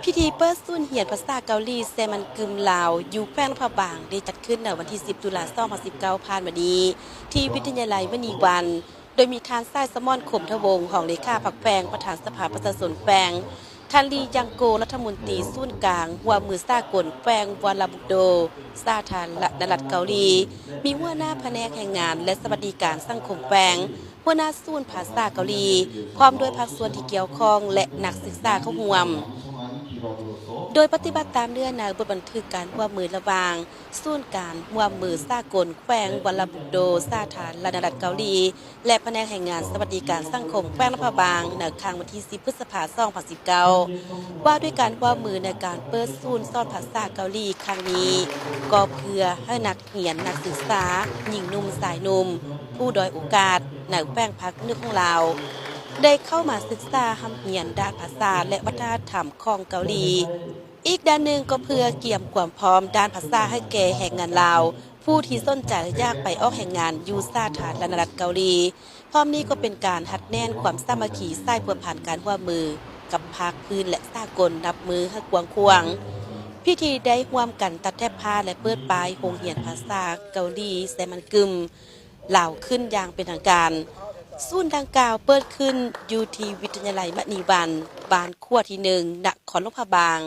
ພິທີເປີດສູນຮຽນພາສາເກົາຫຼີແຊມັນກຶມລາວ ຢູ່ແຂວງຫຼວງພະບາງ ໄດ້ຈັດຂຶ້ນໃນວັນທີສິບ ຕຸລາ ສອງພັນສິບເກົ້າ ຜ່ານມານີ້ ທີ່ວິທະຍາໄລມະນີວັນ ໂດຍມີທ່ານ ສາຍສະໝອນ ຄົມທະວົງ ຮອງເລຂາພັກແຂວງ, ປະທານສະພາປະຊາຊົນແຂວງ, ທ່ານ ລີ ຍັງໂກ ລັດຖະມົນຕີສູນກາງຮ່ວມມືສາກົນແຂວງວອລາບຸກໂດ ສາທາລະນະລັດເກົາຫຼີ, ມີຫົວໜ້າພະແນກແຮງງານ ແລະ ສະຫວັດດີການສັງຄົມແຂວງ, ຫົວໜ້າສູນພາສາເກົາຫຼີ ພ້ອມດ້ວຍພາກສ່ວນທີ່ກ່ຽວຂ້ອງ ແລະ ນັກສຶກສາເຂົ້າຮ່ວມ. ໂດຍປະຕິບັດຕາມເນື້ອໃນບົດບັນທຶກການຮ່ວມມືລະຫວ່າງສູນການຮ່ວມມືສາກົນແຂວງວອລາບຸກໂດ ສາທາລະນະລັດເກົາຫຼີ ແລະ ພະແນກແຮງງານສະຫວັດດີການສັງຄົມແຂວງຫຼວງພະບາງ ໃນຄັ້ງວັນທີສິບ ພຶດສະພາ ສອງພັນສິບເກົ້າ ວ່າດ້ວຍການຮ່ວມມືໃນການເປີດສູນສອນພາສາເກົາຫຼີຄັ້ງນີ້ ກໍເພື່ອໃຫ້ນັກຮຽນນັກສຶກສາ ຍິງໜຸ່ມຊາຍໜຸ່ມ ຜູ້ດ້ອຍໂອກາດໃນແຂວງພາກເໜືອຂອງລາວ ໄດ້ເຂົ້າມາສຶກສາຮ່ຳຮຽນດ້ານພາສາ ແລະ ວັດທະນະທຳຂອງເກົາຫຼີ. ອີກດ້ານໜຶ່ງກໍເພື່ອກຽມຄວາມພ້ອມດ້ານພາສາໃຫ້ແກ່ແຮງງານລາວ ຜູ້ທີ່ສົນໃຈຢາກໄປອອກແຮງງານຢູ່ສາທາລະນະລັດເກົາຫຼີ. ພ້ອມນີ້ກໍເປັນການຮັດແໜ້ນຄວາມສາມັກຄີສາຍພົວພັນການຮ່ວມມືກັບພາກພື້ນ ແລະ ສາກົນນັບມື້ໃຫ້ກວ້າງຂວາງ. ພິທີໄດ້ຮ່ວມກັນຕັດແຖບຜ້າ ແລະ ເປີດປ້າຍໂຮງຮຽນພາສາເກົາຫຼີແຊມັນກຶມລາວຂຶ້ນຢ່າງເປັນທາງການ. ສູນດັ່ງກ່າວເປີດຂຶ້ນຢູ່ທີ່ວິທະຍາໄລມະນີວັນ ບ້ານຂົວທີໜຶ່ງ ນະຄອນຫຼວງພະບາງ.